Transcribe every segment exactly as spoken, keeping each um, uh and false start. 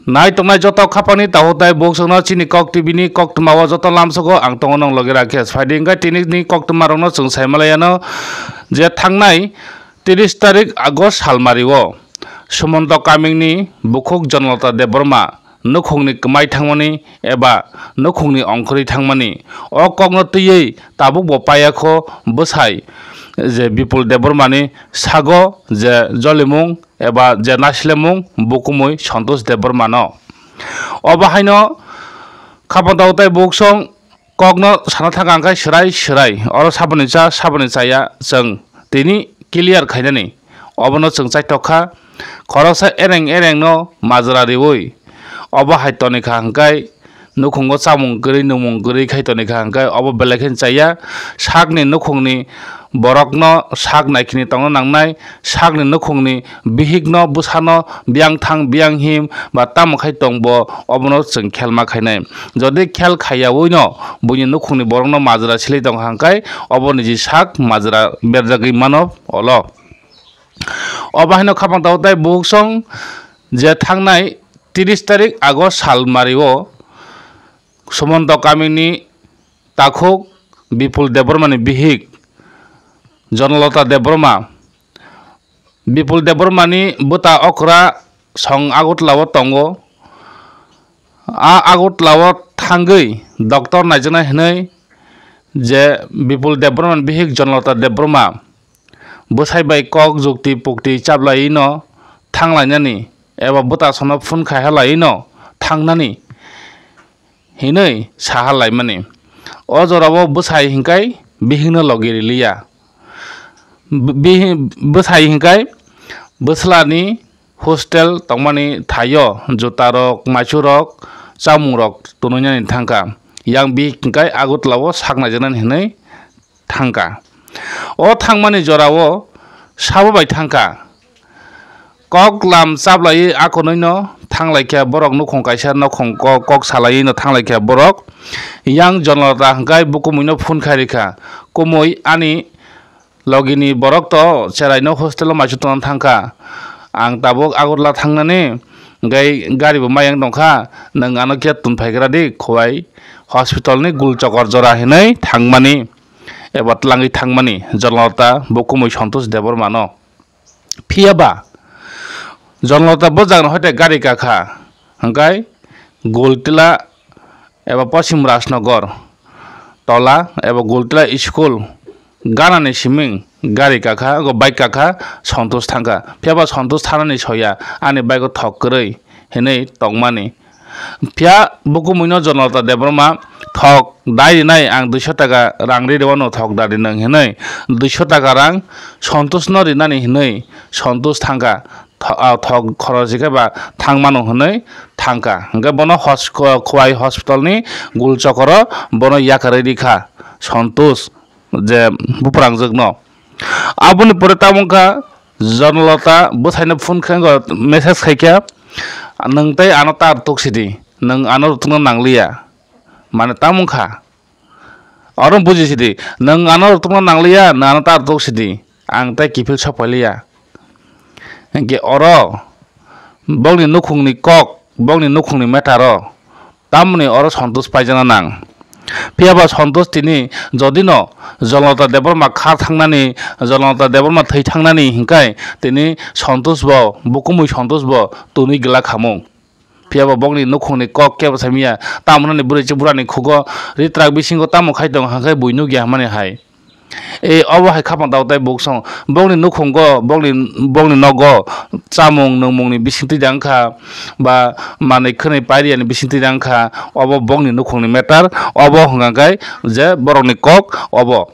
Nai tongnai joto khapangni takhuk tei bukhuk chwngno chini Kok T V ni koktwmao joto lamsogo ang tongo nong logi Rakesh. Phaidi hwnkhe tini ni koktwmarokno chwng saimalaiano je thangnai tris tarik August salmario Sumonto kamingni bukhuk Jonlota Debbarma nukhungni kwmai thangmani eba nukhungni ongkhorwi thangmani. O kokno twiwi tabukbo paiya kho bwsai je Bipul Debbarmani sago je jolimung eba je naislemung bukumui Santosh Debbarmano. Obo haino khapang tao tei buksong kokno sana thangka hwnkhe swrai swrai oro saboni cha saboni chaya chwng tini clear khainani. Obono chwng chaithok kha, khoroksa ereng erengno majra riui obo hai tonikha hwnkhe nukhungo chamung kwrwi, nwngmung kwrwi khai tonikha hwnkhe obo belai kheno chaya. Sakni nukhungni borokno sak naikhini tongna nangnai, sakni nukhungni bihikno, bwsano biyang thang, biyang him ba tamo khai tongbo, obono chwng khelma khainai. Jodi khel khaiyaui no buini nukhungni borokno majra silai tongkha hwnkhe obo niji sak majra berjagwi mano olo. Obo haino khapang tao tei buksong je thangnai tris tarik August salmario Sumonto kamini takhuk Bipul Debbarmani bihik Jonlota Debbarma. Bipul Debbarmani bwta okra song Agartala o tongo. A Agartala o thangwi doctor naijaknai hwnwi je Bipul Debbarmani bihik Jonlota Debbarma bwsai bai kok jukti pukti chaplaiwi no thanglainani eba bwtasano phone khai halaiwi no thangnani hinwi saha laimani. O jorao bwsai hinkhai bihikno logi riliya. Bihik bwsai hinkhai bwslani hostel tongmani thaio jutarok, maichurok, chamungrok tununani thangkha. Yang bihik hinkhai Agartala o saknaijaknani hinwi thangkha. O thangmani jorao sabo bai thangkha. Kok lam chaplaiwi akonwino thanglaikha borok, nukhung kaisa nukhung kok, kok salaiwino thanglaikha borok. Yang Jonlota hwnkhe bukumuino phone khai rikha, "Kumui ani logini borok to cheraino hostelo maichu tongna thangkha. Ang tabuk Agartala thangnani, hwnkhe gari bo mayang tongkha, nwng ano khe tun phaigra di, Khowai hospitalni gul chokor jora hinwi thangmani." Eba tlangwi thangmani Jonlota bo kumui Santosh Debbarmano. Phiya ba Jonlota bo jagano hoite gari kakha, hwnkhe Goltila eba Poschim Rajnagar tola eba Goltila school ganani siming gari kakha, go bike kakha, Santosh thangkha. Phiya ba Santosh thanani soya, ani bike o thok kwrwi hinwi tongmani. Phiya bo kumuino Jonlota Debbarma thok dai rinai, ang duiso taka rang ri rwano thok dai rinang hinwi, duiso taka rang Santoshno rinani hinwi Santosh thangkha, tho-, ah, thok khoroksa khe ba thang mano hinwi thangkha. Hwnkhe bono hos-, Khowai hospitalni gul chokoro bono yakarwi rikha Santosh je buprangjwkno. Aboni pore tamo wngkha, Jonlota bwsaino phone khe wngkha, message khaikha, "Nwng tei ano ta rwtuk sidi, nwng ano rwtukna nangliya." Mane tamo wngkha, oro buji sidi, "Nwng ano rwtukna nangliya, nwng ano ta rwtuk sidi, ang tei kiphil sok pailiya." Hinkhe oro bokni nukhungni kok, bokni nukhungni matter o tamoni oro Santosh paijana nang. Phiya ba Santosh tini jodi no Jonlota Debbarma khar thangnani, Jonlota Debbarma thwi thangnani hinkhai tini Santosh bo, bo kumui Santosh bo twnwi glak khamung. Phiya ba bokni nukhungni kok kebo samya, tamunani bwrwi chi burani khugo ritrak bisingo tamo khai tongo hinkhai bui nukya hwnmani hai. E, obo hai khapang tao tei buksong. Bokni nukhungo, bokni, bokni nogo chamung nungmungni bising twi dang kha, ba manwi khwnwi pairiyani bising twi dang kha, obo bokni nukhungni matter, obo hwnka khe je borokni kok obo.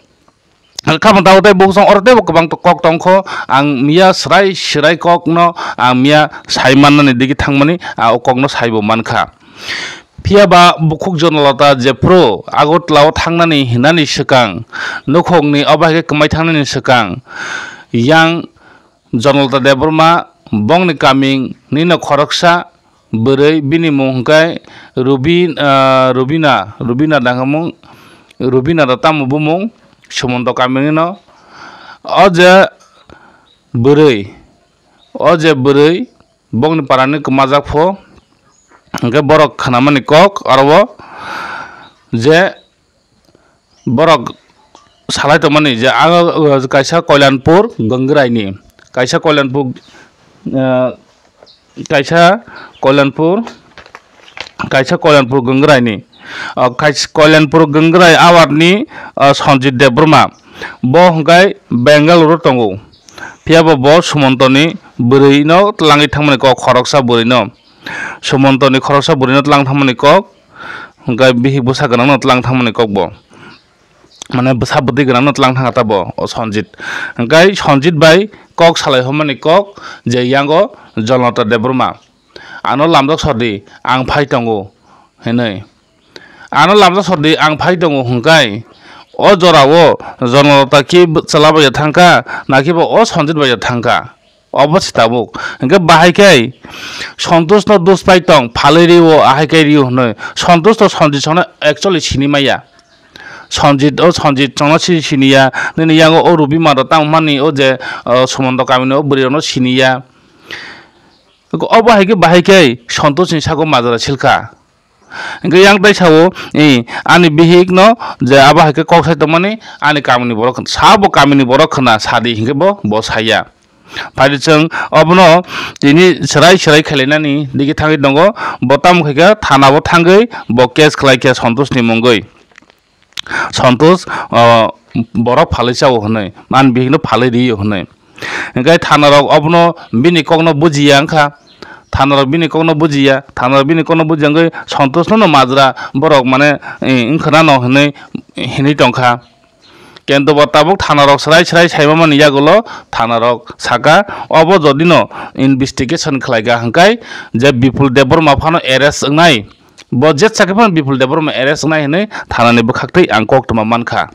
Khapang tao tei buksong oro teibo kwbang kok tong kho, ang miya swrai swrai kokno ang miya sai mannani digi thangmani, a, o kokno saibo man kha. Phiya ba bukhuk Jonlota jephru Agartala o thangnani hinani swkang, nukhungni obo hai khe kwmai thangnani swkang, yang Jonlota Debbarma bongni kaming nino khoroksa bwrwi, bini mung hwnkhe Rubi-, ah, Rubina, Rubina dangkhamung, Rubina da tamo bumung, Sumonto kaming nino. O je bwrwi, o je bwrwi, bongni parani kwmajak pho, Hwnkhe borok khnamani kok aro o je borok salai tongmani je ang, uh, kaisa Koilanpur Ganggraini, kaisa Koilanpur, uh, kaisa Koilanpur, kaisa Koilanpur Ganggraini, uh, kais-, Koilanpur Gangrai awarni, uh, Sanjit Debbarma, bo hwnkhe Bengaluru tongo, phiyaba bo Sumontoni bwrwino twlangwi thangmani kok, khoroksa bwrwino, Sumontoni khoroksa bwrwino twlang thangmani kok, hwnkhe bihik bwsa gwnangno twlang thangmani kok bo. Mane bwsa bwtwi gwnangno twlang thangkha ta bo, o Sanjit. Hwnkhe Sanjit bai kok salai hwnmani kok je yango Janalata Debbarma. Ano lamjak sor di, ang phai tongo, hinwi. Ano lamjak sor di, ang phai tongo, hwnkhe o jorao Janalata ki chwla bai ya thangkha, na kiba o Sanjit bai ya thangkha? Obo se tabuk. Hwnkhe bahai khe Santosh no dos pai tong, phalwi rio, ahai khe rio hwnwi. Santosh to Sanjit songno actually sini maya. Sanjit, o Sanjit songno si-, siniya. Nini yango o Rubi Mado tamo mani o je, o Sumonto kamini o bwrwi rokno siniya. Obo hai khe bahai khe Santosh ni sago majra silkha. Hwnkhe yang tai sao, "Eh, ani bihik no je abo hai khe kok sai tongmani, ani kamini borok khna, sabo kamini borok khna sadi," hwnkhe bo, bo saya. Phaidi chwng obono tini chwrai chwrai khelainani digi thangwi tongo, bo tamo khaikha thana o thangwi bo case khlaikha Santosh ni mungwi. Santosh, o, borok phalwi chao hwnwi, ani bihikno phalwi rio hwnwi. Hwnkhe thanarok obono bini kokno bujiya wngkha. Thanarok bini kokno bujiya, thanarok bini kokno bujiya wngwi Santoshno no majra borok mane, eh, wngkhwna no hwnwi, hinwi tongkha. Kento bo tabuk thanarok srai srai saima mani yagulo thanarok saka, obo jodino investigation khlaikha hwnkhe je Bipul Debbarma phano arrest wngnai, bo jet sakhe phano Bipul Debbarma arrest wngnai hwnwi thanani bwkhaktwi ang koktwma mankha.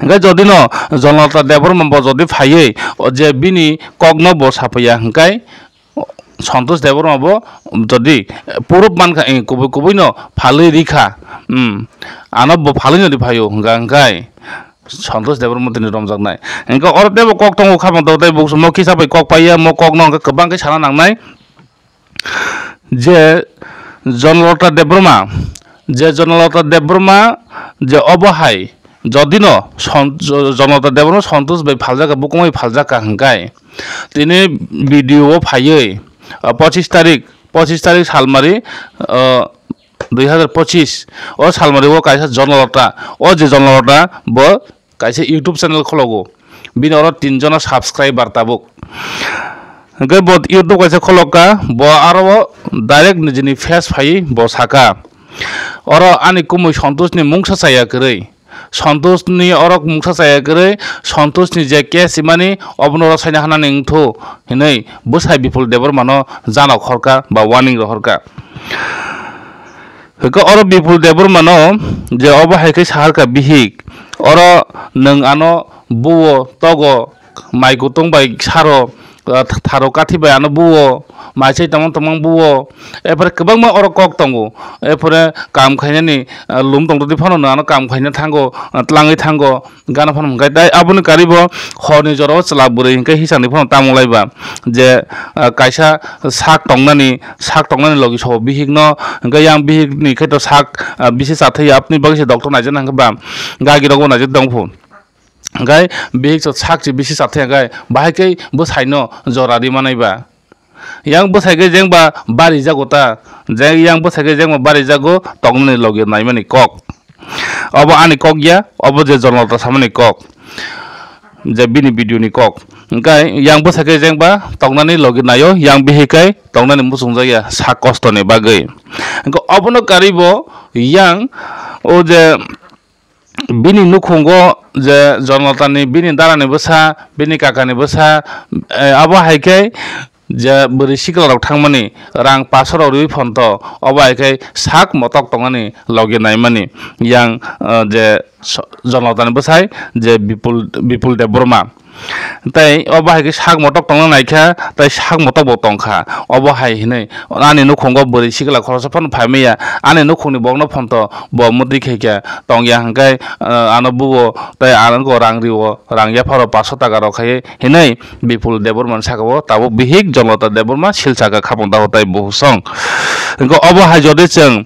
Hwnkhe jodino Janalata Debbarma bo jodi phaiwi o je bini kokno bo sapaiya hwnkhe Santosh Debbarma bo jodi proof mankha, eh, kubui kubui no phalwi rikha, hmm, ano bo phalwi no riphaio hwnkha hwnkhe Santosh Debbarma tini romjaknai. Hwnkhe oro teibo kok tongo kha bo, tei bo mo kisa bai kok paiya, mo kokno hwnkhe kwbang khe sana nangnai. Je Janalata Debbarma, je Janalata Debbarma, je obo hai, jodino Son-, Jo-, Janalata Debbarma Santosh bai phaljakha, bukumui phaljakha hwnkhe, tini video o phaiwi, ah, pochis tarik, pochis tarik salmari, ah, dui hazar pochis, o salmari o kaisa Janalata, o je Janalata bo kaisa YouTube channel khologo, bini oro tin jona subscriber tabuk. Hwnkhe bo YouTube kaisa kholokka, bo aro o direct nijini face phaiwi bo saka, "Oro ani kumui Santosh ni mungsa chaya kwrwi, Santosh ni oro mungsa chaya kwrwi, Santosh ni je case imani obono oro saina hanani wngthu," hinwi bwsai Bipul Debbarma no janok horka ba warning rw horka. Hwnkhe oro Bipul Debbarma no je obo hai khe saharkha bihik, oro nwng ano buo togo, mai kutung bai saro, ah, tharo kathi bai ano buo, mai chai tongmang tongmang buo, ephore kwbangma oro kok tongo, ephore kam khainani, ah, lum tongtwtwi phano nwng ano kam khaina thango, ah, tlangwi thango. Gana phano hwnkhe tei aboni karibo horni jorao chwla bwrwi hwnkhe hisani phano tamo laiba je, ah, kaisa sak tongnani, sak tongnani logi sobo bihikno, hwnkhe yang bihikni khe to sak, ah, bisi chathai ya, aboni bagwi se doctor naijana hwnkhe ba gagi rokbo naijak tongphu. Hwnkhe bihik to sak se bisi chathai hwnkhe bahai khe bwsaino jora ri manai ba. Yang bwsai khe jengba barijago ta, je yang bwsai khe jengba barijago, tongnani logi naimani kok. Obo ani kok ya, obo je Janalata samani kok, je bini video ni kok. Hwnkhe yang bwsai khe jengba tongnani logi naio, yang bihik khe tongnani muchungjak ya sak kosto ni bagwi. Hwnkhe obono karibo yang o je bini nukhungo je Janalata ni, bini dara ni bwsa, bini kaka ni bwsa, eh, abo hai khe je bwrwi sikla rok thangmani rang paso rok riwi phonto, obo hai khe sak motok tongnani logi naimani yang, eh, je so-, Janalata ni bwsai je Bipul, Bipul Debbarma. Tei obo hai khe sak motok tongna naikha, tei sak motok bo tongkha. Obo hai hinui ani nukhungo bwrwi sikla khoroksa phano phaimaya, ani nukhungni bokno phonto bo mwtwi khaikha tongya hwnkhe, ano buo tei ano rang rio, rang yapharo paso taka rok khai hinui Bipul Debbarma ni saka o tabuk bihik Jonlota Debbarma silsaka khapang daho tei buhusong. Hwnkhe obo hai jodi chwng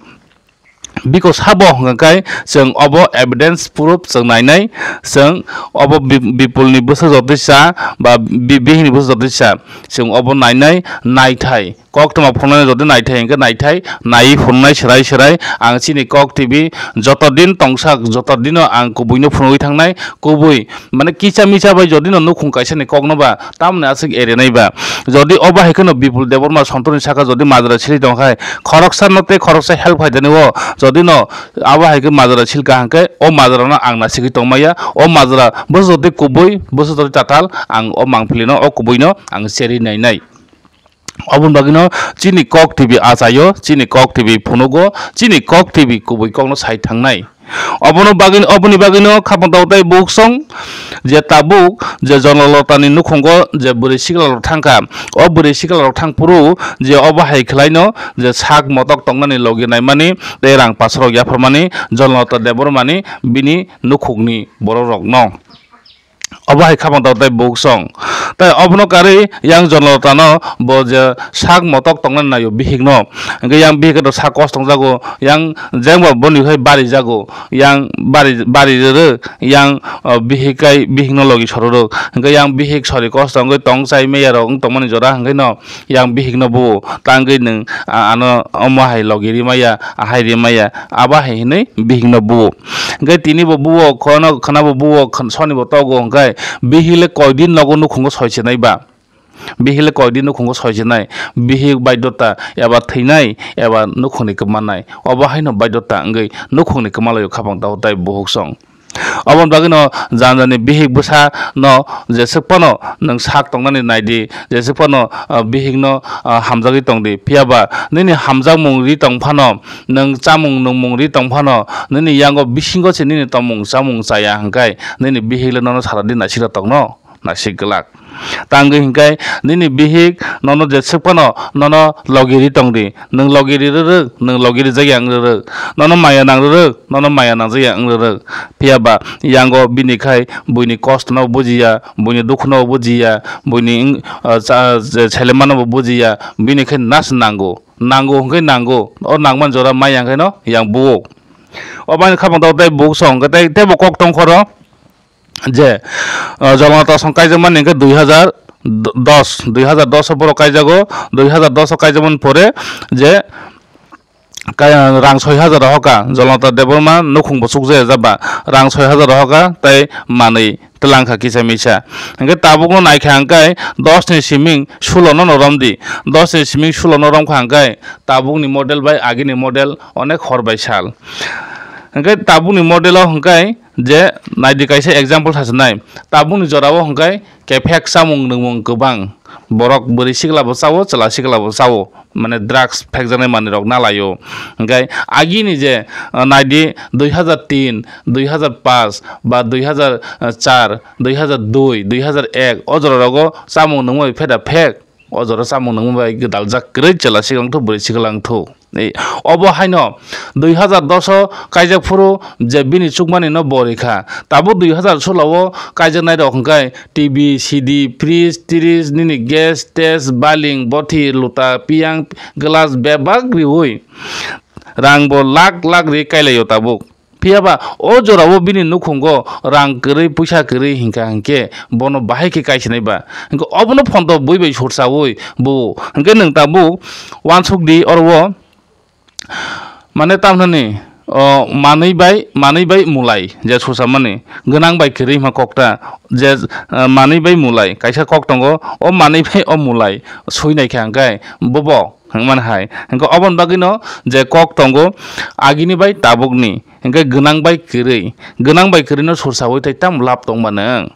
biko sabo hwnkhe chwng obo evidence proof chwng nainai, chwng obo Bi-, Bipulni bwsa jotwi cha ba bi-, bihikni bwsa jotwi cha, chwng obo nainai, naithai. Koktwma phunuknai jodi naithai hwnkhe naithai, naiwi phunuknai swrai swrai. Ang chini Kok T V joto din tongsak, joto dino ang kubuino phunugwi thangnai, kubui mane kisa misa bai jodi no nukhung kaisa ni kok no ba, tamoni aswk ere nai ba. Jodi obo hai kheno Bipul Debbarma Sontor ni saka jodi majra sili tong khai, khoroksa no tei khoroksa help khai dani o, jodi no abo hai khe majra sil kaham khe o majra no ang nasigwi tong maya, o majra bwsa jodi kubui, bwsa jodi tatal, ang o mangpili no, o kubui no ang cheri nai nai. Oboni bagwino chini Kok T V achaio, chini Kok T V phunugo, chini Kok T V kubui kokno sai thangnai. Obono bagwi, oboni bagwino khapang tao tei buksong je tabuk je Jonlotani nukhungo je bwrwi sikla rok thangkha, o bwrwi sikla rok thang phuru je obo hai khwlaino je sak motok tongnani logi naimani tei rang pasarok yapharmani Jonlota Debbarmani bini nukhungni borok rokno. Obo hai khapang tao tei buksong. Tai obono karwi yang Jonlotano bo je sak motok tongna naio bihikno. Hwnkhe yang bihik khe sak kos tongjago, yang jengba boni hai bari jago, yang bari, bari rwrwk, yang, o, bihik kai bihikno logi sororwk. Hwnkhe yang bihik sori kos tongwi tong chai meya rok wng tongmani jora hwnkhe no yang bihikno buo tangwi nwng, a, ano omo hai logi rimaya, ahai rimaya, abo hai hinwi bihikno buo. Hwnkhe tini bo buo, khono khwna bo buo, khn-, soni bo togo, hwnkhe bihik le koi din nogo nukhungo soi chenai ba? Bihik le koi din nukhungo soi chenai? Bihik baidota eba thwinai eba nukhungni kwmanai. Obo haino baidota wngwi nukhungni kwmalaio khapang tao tai buhuk song. Oboni bagwino jani jani bihik bwsa no jeswk phano nwng sak tongnani nai di, jeswk phano, ah, bihik no, ah, hamjagwi tong di. Phiya ba nini hamjakmung ri tong phano, nwng chamung nungmung ri tong phano, nini yango bisingo se nini tongmung chamung chaya hwnkhe nini bihik le nono sara di naisik rw tongno, naisik glak. Tangwi hwnkhe nini bihik nono jeswk phano nono logi ri tong di. Nwng logi ri rwrwk, nwng logi rijak ya wng rwrwk. Nono maya nang rwrwk, nono maya nangjak ya wng rwrwk. Phiya ba yango bini khai buini kosto no bujiya, buini dukhu no bujiya, buini wng, ah, cha-, je selemano bo bujiya, bini khai nas nango. Nango hwnkhe nango. O nangmani jora mai yang khe no yang buo. Obo ani khapang tao tei buksong hwnkhe tei, tei bo kok tong khoro. Je, ah, Jolongta song kaijakmani hwnkhe dui hazar dos, dui hazar dos o borok kaijago, dui hazar dos o kaijakmani pore je kai-, rang soi hazar rohoka, Jolongta Debbarma nukhung bo chukjaya jaba, rang soi hazar rohoka, tei manwi twlangkha kisa misa. Hwnkhe tabukno naikha hwnkhe dos ni siming sulo no romdi, dos ni siming sulo no romkha hwnkhe tabukni model bai agini model onek hor bai sal. Hwnkhe tabukni model o hwnkhe je naidi kaisa example sasinai, tabukni jorao hwnkhe kephek chamung nungmung kwbang, borok bwrwi sikla bo chao, chwla sikla bo chao, mane drugs phekjaknai manwi rok nalaio. Hwnkhe agini je, ah, naidi dui hazar tin, dui hazar paanch ba dui hazar char, dui hazar dui, dui hazar ek o jora rogo chamung nungmung bai pheda phek, o jora chamung nungmung bai gwdaljak kwrwi chwla sikla wngthu, bwrwi sikla wngthu. Ei, obo haino dui hazar dos o kaijak phuru je bini chukmani no bo rikha. Tabuk dui hazar solo o kaijaknai rok hwnkhe T V, C D, fridge, tris, nini gas, tes, baling, bothi, luta, piyang, glass bebak riui rang bo lakh lakh ri kailaio tabuk. Phiya ba o jora o bini nukhungo rang kwrwi, puisa kwrwi hinkha hinkhe bono bahai khe kaisinai ba. Hinkhe obono phonto bui bai sursaui bo. Hinkhe nwng tabuk uansuk di oro o. Mane tamni, o, manwi bai, manwi bai mulai je susamani, gwnang bai kwrwi hima kokta, je, eh, manwi bai mulai, kaisa kok tongo, o manwi bai o mulai, sui naikha hwnkhe bobo hwnkmani hai. Hwnkhe oboni bagwino je kok tongo, agini bai tabukni, hwnkhe gwnang bai kwrwi, gwnang bai kwrwino sursaui tei tamo lab tongma nwng?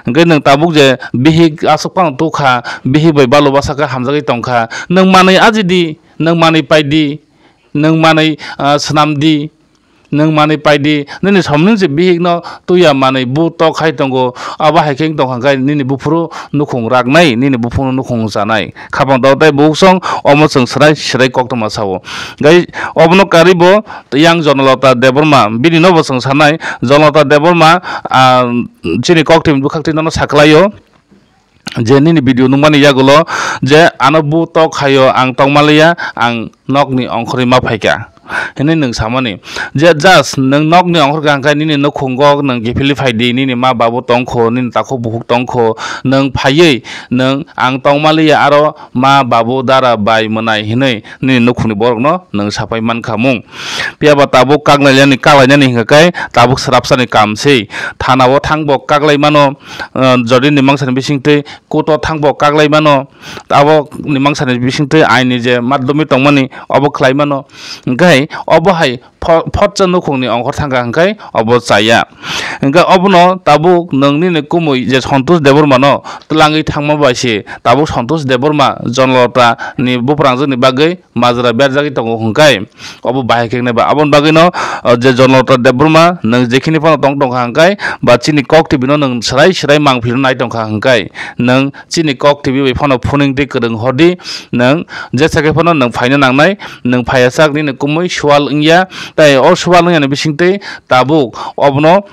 Hwnkhe nwng tabuk je bihik aswk phano tukha, bihik bai balu basa khe hamjagwi tongkha, nwng manwi ajidi, nwng manwi paidi, nwng manwi, ah, swnamdi, Nwng manwi paidi, nini somni se bihikno tuya manwi bu tok khai tongo, abo hai khe wng tongkha khe nini buphuru nukhung raknai, nini buphuru nukhung chanai. Khapang tao tei bukhuk song omo chwng swrai swrai koktwma sao. Gai obono karwi bo yang Jonolata Debbarma, bini no bo chwng sanai, Jonolata Debbarma, ah, chini koktwmani bwkhak twi nono saklaio. Je nini video nukmani yagulo je ano bu tok khaio, ang tongmaliya, ang nokni ongkhorwi ma phaikha hinwi nwng samani. Je just nwng nokni ongkhorkha hwnkhe nini nukhungo nwng kiphilwi phaidi, nini ma babu tongkho, nini takhuk bukhuk tongkho, nwng phaiwi nwng ang tongmaliya aro ma babu dara bai mwnai hinwi nini nukhungni borokno nwng sapai mankha mung. Phiya ba tabuk kaklainani, kaklainani hwnkha khe tabuk swrapsani kam se. Thana o thangbo kaklai mano, ah, jodi ni mangsa ni bisingtwi court o thangbo kaklai mano, abo ni mangsa ni bisingtwi ain ni je madhyamik tongmani obo khlai mano. Hwnkhe obo hai pho-, photsa nukhungni ongkhor thangkha hwnkhe obo chaya. Hwnkhe obono tabuk nwng nini kumui je Santosh Debbarma no twlangwi thangma bai se tabuk Santosh Debbarma Jonlota ni buprangjak ni bagwi majra berjagwi tongo hwnkhe obo bahai khe wngnai ba. Aboni bagwino, o, je Jonlota Debbarma nwng jekhini phano tong tongkha hwnkhe ba chini kok twi bino nwng swrai swrai mangpili nai tongkha hwnkhe nwng chini kok twi bai phano phuning twi kwrwng hordi, nwng jesa khe phano nwng phaina nangnai, nwng phaiya sak nini kumui sual wngya, tei o sual wngya ni bisingtwi tabuk obono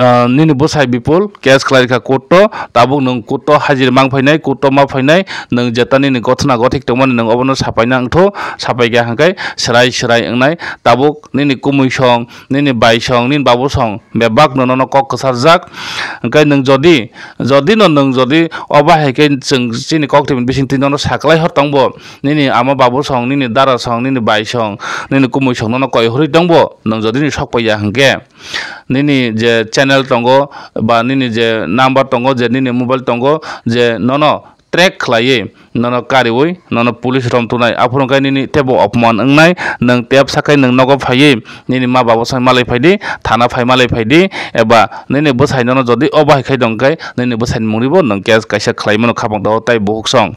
ah, nini bwsai Bipul case khlai kha court o, tabuk nwng court o hajir mang phainai, court o ma phainai, nwng jeta nini gothna gothik tongmani nwng obono sapaina wngthu, sapai kha hwnkhe swrai swrai wngnai, tabuk nini kumui song, nini bai song, nini babu song bebak no nono kok kwcharjak, hwnkhe nwng jodi, jodi no nwng jodi o bahai khe chwng chini kok twi bisingtwi nono saklai hor tongbo, nini ama babu song, nini dara song, nini bai song, nini kumui song nono koi hurwi tongbo, nwng jodi ni sok paiya hwnkhe. Nini je channel tongo ba nini je number tongo, je nini mobile tongo, je nono track khlaiwi nono kariwi nono police rom tunai, aphuru khe nini tebo opman wngnai, nwng tep sakai nwng nogo phaiwi nini ma babu sai malai phaidi, thana phai malai phaidi, eba nini bwsai nono jodi obo hai khai tong khe nini bwsai ni mungribo nwng case kaisa khlai mano khapang tao tei buhuk song.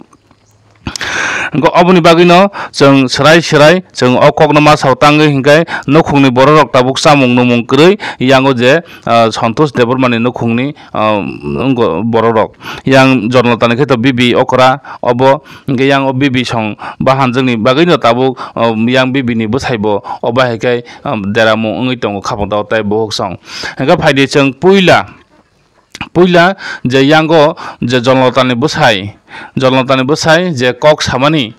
Hwnkhe oboni bagwino chwng swrai swrai chwng o kokno ma sao tangwi hwnkhe nukhungni bororok tabuk chamung numung kwrwi yango je, ah, Santosh Debbarmani nukhungni, ah, wngkha bororok. Yang Jonlotani khe to bibi okra obo, hwnkhe yang o bibi song bahanjakni bagwino tabuk, ah, yang bibini bwsaibo obo hai khe, ah, deramung wngwi tongo khapang tao tei buhuk song. Hwnkhe phaidi chwng puila Puila je yango je Jonlotani bwsai, Jonlotani bwsai je kok samani,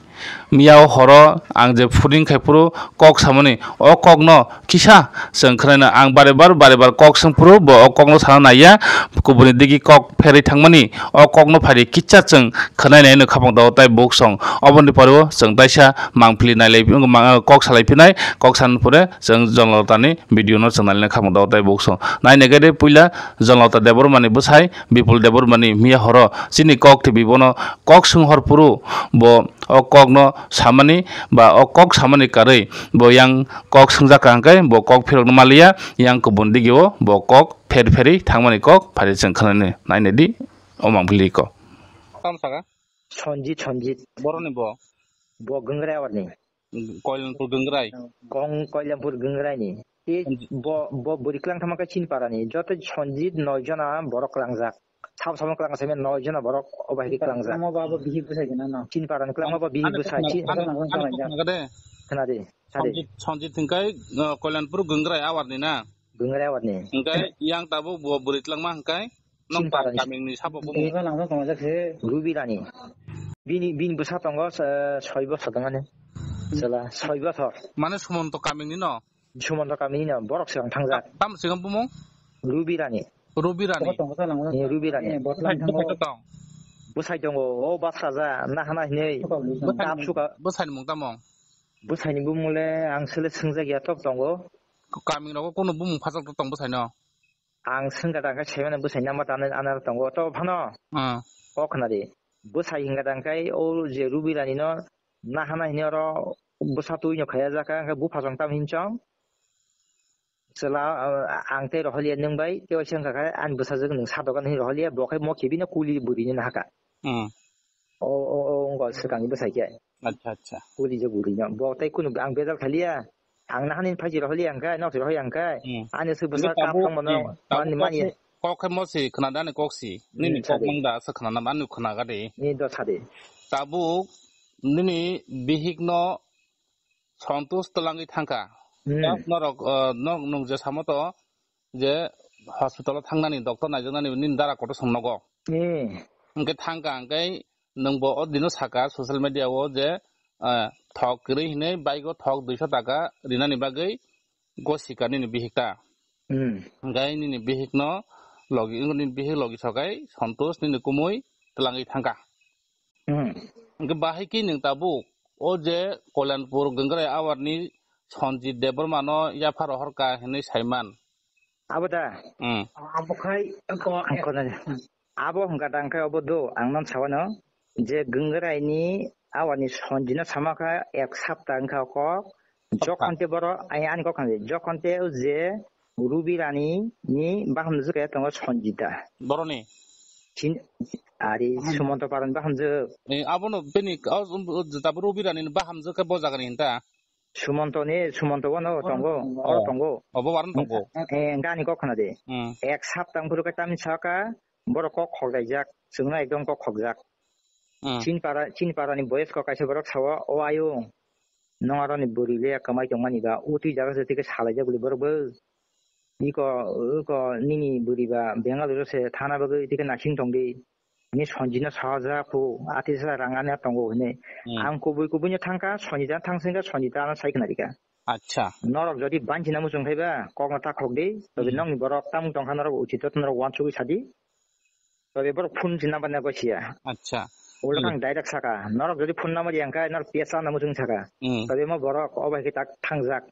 miya o horo ang je phuring khai phuru kok samani, o kokno kisa chwng khwnaino. Ang bare bar, bare bar kok swng phuru bo o kokno sana naiya, kubuni digi kok pherwi thangmani, o kokno phaidi kisa chwng khwnai nai no khapang tao tei buhuk song. Oboni pore o chwng taisa mangpili nailai, ma-, kok salai phinai, kok san pore chwng Jonlotani video no chwng nailai no khapang tao tei buhuk song. Naina khe de puila Jonlota Debbarmani bwsai Bipul Debbarmani miya horo chini kok twi bono kok swng hor phuru bo o kokno samani ba o kok samani karwi bo yang kok swngjak kha hwnkhe bo kok phirokno maliya, yang kubun digio bo kok pher pherwi thangmani kok phari chwng khwnani naina di o mangpili ko. Tamo saka? Sonjit, Sonjit. Boroni bo? Bo Gangrai awarni. Koilanpur Gangrai. Kong Koilampur Gangrai ni. Tei Sanjit. Bo, bo bwrwi kwlang thangma khe chini para ni. Joto Sanjit noi jona borok kwlangjak. Sabo sabo kwlang se noi jona borok o bahai khe kwlangjak. Kwlangma ba bo bihik bwsai gana no. Chini para ni kwlangma ba bihik bwsai. Ani, ani, ani, ani, khna de. Khna de, khna de. Sanjit, Sanjit hingkai, uh, Koilanpur Gangrai awar ni na. Gangrai awar ni. Hingkai yang tabuk bo bwrwi kwlangma hingkai. Nokbar kamingni sabo bumo. Rubi Rani. Bini, bini bwsa tongo, eh, soi bosor tongmani. Chwla, soi bosor. Mane Sumonto kamingni no? Sumonto kamini no, borok swkang thangjak. Tam swkang bumo? Rubi Rani. Rubi Rani. Eh, Rubi Rani. Bwsai tongo, o bwsajak, na hana hinwi. Bwsai ni mung tamo? Bwsai ni bumung le ang sele swngjak ya, tok tongo. Kaming rogo kunu bumung phajak tok tong bwsai no? Ang swngkha tangkhe saimano bwsai number tanai anaro tongo to phano. Ah. O khwnadi. Bwsai hingkha tangkhe o je Rubi Rani no nahana hini oro bwsa twi no khaya jaka hwnkhe buphasong tam hinchong. Chwla, ah, ang tei roholiya nwng bai tei waisa wngkha khe ani bwsajwk nwng sa dogan hini roholiya bo khe mo khe bini kuli bwrwi no nahaka. Hmm. O, o, o, wngkha swkangni bwsai khe. Acha, acha. Kuli je bwrwi no. Bo tei kunu ang bejal khaliya. Ang nahani phai jiro holi ang kai, nok jiro holi ang kai. Hmm. Ani su Nini busa kap tabuk, tong mono, hmm, tabuk mani, kok mani. Kok khe mo si khna da ni kok si. Nini Hmm, kok sadi. Mang da sa khna na mani khna ga de. Ni do sadi. Tabuk nini bihik no Santosh twlangwi thangkha. Hmm. Tabuk norok, uh, norok nung je samo to je hospital o thangnani, doctor naijaknani nini dara kotor song nogo. Hmm. Hwnkhe thangkha, hwnkhe nwng bo o dino saka social media o je, ah, thok kwrwi hinwi bike o thok duiso taka rinani bagwi gosika nini bihik ta. Hmm. Hwnkhe nini bihik no logi, nini bihik logi sokai Santosh nini kumui twlangwi thangkha. Hmm. Hwnkhe bahai khe nwng tabuk o je Kalyanpur Gangrai awarni Sanjit Debbarma no yapha rohorka hinwi saiman. Abo da? Hmm. Abo khai ko Ang khonani. Abo hwnkha da hwnkhe obo do, ang non sawano je Gangrai ni awani Sanjit no sama kha ek sapta wngkha o kok. Sapta. Jokhon te boro, ai, ani kok khandi, jokhon te o je Rubi Rani ni bahamjwk khe tongo Sanjita. Boroni? Chin-, ari Hmm. Sumonto Paran bahamjwk. Eh, abono bini, o, o, o, tabuk Rubi Rani ni bahamjwk khe bo jagani hinta? Sumonto ni, Sumonto bono tongo, oro tongo. Oh. Obo waran tongo. Eh, gani kok khna de. Hmm. Ek sapta wngphuru khe tamni saka, borok kok khokdaijak, chwngno ekdom kok khokjak. Hmm. Chini para, chini para ni boyes kok kaisa borok sao, "O ayung, nong aroni bwrwi le kwmai tongmani ba, o twi jaga se tike salaijak bwle borok bo. Iko, iko nini bwrwi ba Bengaluru se thana bagwi tike naising tongdi. Ni Sanjit no sahajak phu, ati sa rang ani tongo," hinwi. Hmm. Ang kubui kubui no thangkha, Sanjit ano thangsingkha, Sanjit ano sai khna rikha. Acha. Norok jodi banchina muchung phaiba, kok no ta khokdi, tobe Hmm. nokni borok tamung tongkha norok uchito norok wansugwi sadi. Tobe borok phone si number na gosia. Acha. Ulo Hmm. thang direct saka. Norok jodi phone number yang kai norok piyasa na muchung saka. Hmm. Tobe mo borok o bai khe tak thangjak.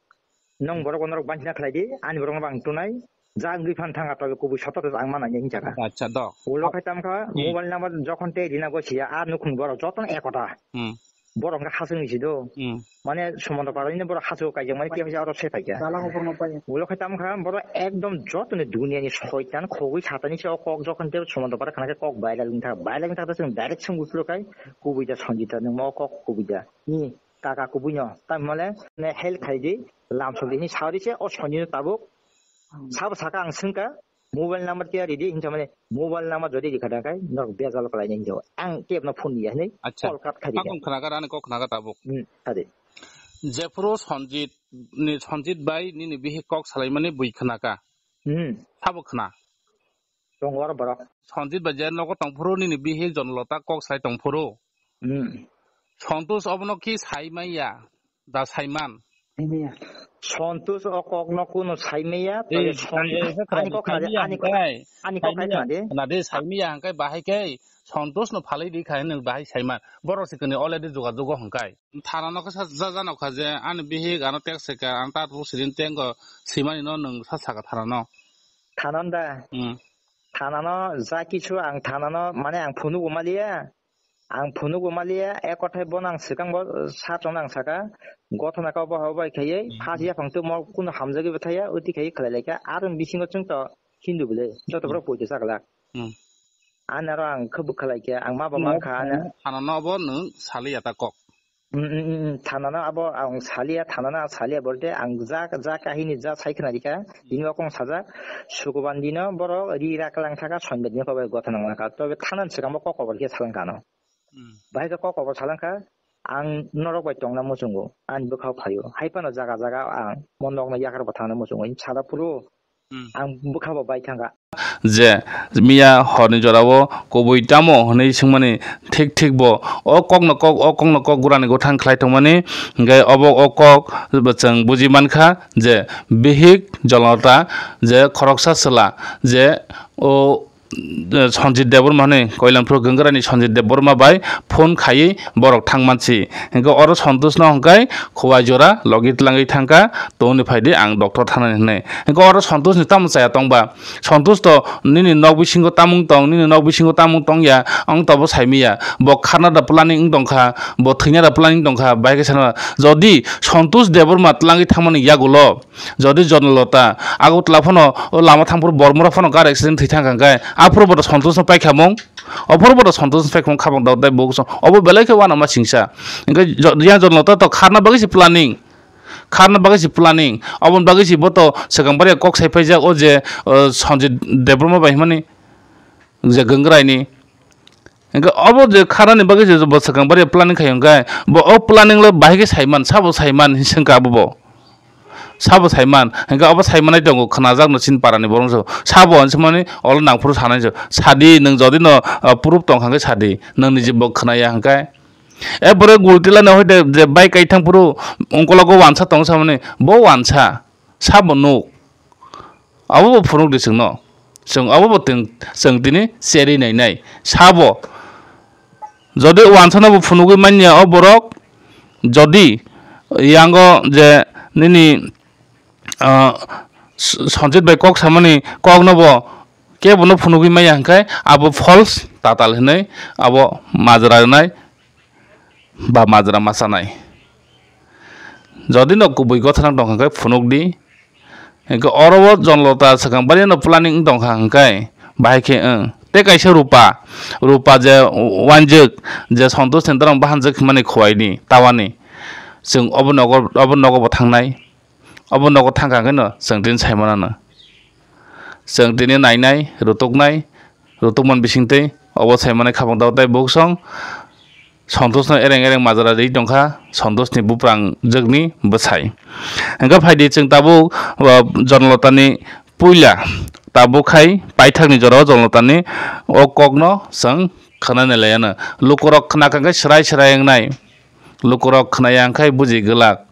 Nong Hmm. borok norok banchina khlai di, ani borok no bang tunai. Jang gwi phan thanga tobe kubui soto to ang mana ni saka. Acha do. Ulo khai tam kha Hmm. mobile number jokhon te rina gosia a nukhung borok jotono ekota. Hmm. Borok hwnkhe hachwk ni si do. Hmm. Mane Sumonto Parani borok hachwk kaijak mani khe aro se phaikha. Ulo khai tamo kha borok ekdom jotoni duniya ni soitan khogwi satani se o kok jokhon te Sumonto Para khana khe kok bailak wngkha. Bailak wngkha chwng direct swngwi phuru khai kubui da Sanjita nwng mo kok kubui da. Ni kaka kubui no. Tamni mole ne help khai di lam sok di ni sauri se o Sanjita tabuk. Hmm. Sabo saka ang swngkha. Mobile number khe ridi hinsa mane mobile number jodi rikha da kai norok bejal khlai nai hinsa ang kebno phone ya hinwi Acha. Call cut khai rikha. Ang khna ga ani kok khna ga tabuk. Hmm, ade. Jephuru Sanjit ni Sanjit bai nini bihik kok salai mani bui khna ka. Hmm. Sabo khna. Tongo oro borok. Sanjit bai je nogo tongphuru nini bihik Jonlota kok salai tongphuru. Hmm. Santosh obono ki sai maya. Da saiman. Santosh o kok no kuno saimaya, Ei, tole Santosh, eh, ani kok khade, ani kok, ani kok khai khade. Khade saimaya hangkai bahai kai Santosh no phalai di khai nang bahai saiman. Borok se kani already juga juga hangkai. Thana no kasa ja ja no kha je ani bihik ano tek seka ano ta tu sirin tengo simani no nang sa saka thana no. Thanan da. Hmm. Thana no ja kichu ang thana no mane ang phunu umaliya. Ang phunuk bo maliya, ek kothai bono ang swkang bo, eh, sa chwngno ang saka, gothona kok bo habo bai khaiwi, hmm, phas yaphang twi mo kuno hamjagwi bo thaya, uti khaiwi khlai laikha, aroni bisingo chwng to Hindu bwle, joto borok poito chaglak. Hmm. Ani aro ang khe bwkha laikha, ang ma bo mankha, ani. Ano no bo nwng saliya ta kok. Mm, mm, mm, mm. Thanano abo ang saliya, thanano ang saliya bolte ang ja, ja kahini ja sai khna rikha, bini bo kong sajak, Sukuban dino borok ri rak lang thaka, Sonbad dino kok bai gothana wngkha, tobe thanani swkang bo kok kobor khe salangkha ano. Hmm. Bahai khe kok kobor salangkha, ang norok bai tongna muchungo, ani bwkhao phaio, hai phano jaga jaga ang mo nokno yakar bo thangna muchungo, sada phuru Hmm. Ang bwkha bo bai thangkha. Je miya horni jorao kubui tamo hwnwi swngmani thik thik bo o kokno kok, o kokno kok gurani gotha khlai tongmani, hwnkhe obo o kok chwng buji mankha je bihik Jonlota je khoroksa chwla je o, eh, Sanjit Debbarma hwnwi Koilamphru Gangrani Sanjit Debbarma bai phone khaiwi borok thangmansi. Hwnkhe oro Santosh no hwnkhe Khowai jora logi twlangwi thangkha, tongni phaidi ang doctor thanani hwnwi. Hwnkhe oro Santosh ni tamo chaya tongba? Santosh to nini nok bisingo tamung tong, nini nok bisingo tamung tongya, ang tobo saimanya. Bo kharna da planning wng tongkha, bo thwina da planning tongkha, bahai khe sana. Jodi Santosh Debbarma twlangwi thangmani yagulo, jodi Jonlota Agartala phano o lama thangphuru Bormura phano gari accident thwi thangkha hwnkhe, aphuru bo Santosh no paikhamung, aphuru bo Santosh no paikhamung khabang dok dai bo obo belai khe uanama singsa. Hwnkhe jo-, yang Jonlota to kharna bagwi se planning. Kharna bagwi se planning, oboni bagwi se bo to swkang bari kok sai paijak o je, uh, Sanjit Debbarma bai hwnmani je Gangrai ni. Hingke obo je kharnani bagwi je bo swkang bari planning khai hwnkhe bo o planning le bahai khe saiman, sabo saiman hinwi swngkha abo bo. Sabo saiman, hingke obo saimanai tongo khwnajak no chini para ni borok so. Sabo hinwi swngmani olo nangphuru sanai so. Sadi nwng jodi no, uh, proof tong kha hwnkhe sadi, nwng niji bo khwnaya hwnkhe. E borok gultila no hoide je bai kaithang phuru ungkologo wansa tong samani bo wansa sabo nuk. Abo bo phunuk di chwngno. Chwng abo bo twng-, chwng tini cherwi nainai. Sabo jodi wansa no bo phunugwi manya o borok, jodi yango je nini, ah, S-, Sanjit bai kok samani kok no bo kebo no phunugwi maya hwnkhe abo false tatal hinwi abo majra rwnai ba majra ma chanai. Jodi no kubui gothanak tongkha khe phunuk di. Hingke oro o Jonlota swkang bari no planning wng tongkha hingkai bahai khe wng. Tei kaisa Rupa, Rupa je wanjwk, je Santosh ni dorong bahanjwk himani khuaini tawani. Chwng obo nogo, obo nogo bo thangnai. Obo nogo thangkha hingke no chwng tini sai manano. Chwng tini nainai, rutuknai, rutukmani bisingtwi obo sai manai khapang tao tei buksong Santosh no ereng ereng majra ri tongkha Santosh ni buprang jwkni bwsai. Hingke phaidi chwng tabuk, uh, Jonlota ni puila tabuk khai paithak ni jora o Jonlota ni o kok no chwng khwnani laiya no. Lukurok khna kha khe swrai swrai wngnai. Lukurok khwnaya hwnkhe buji glak.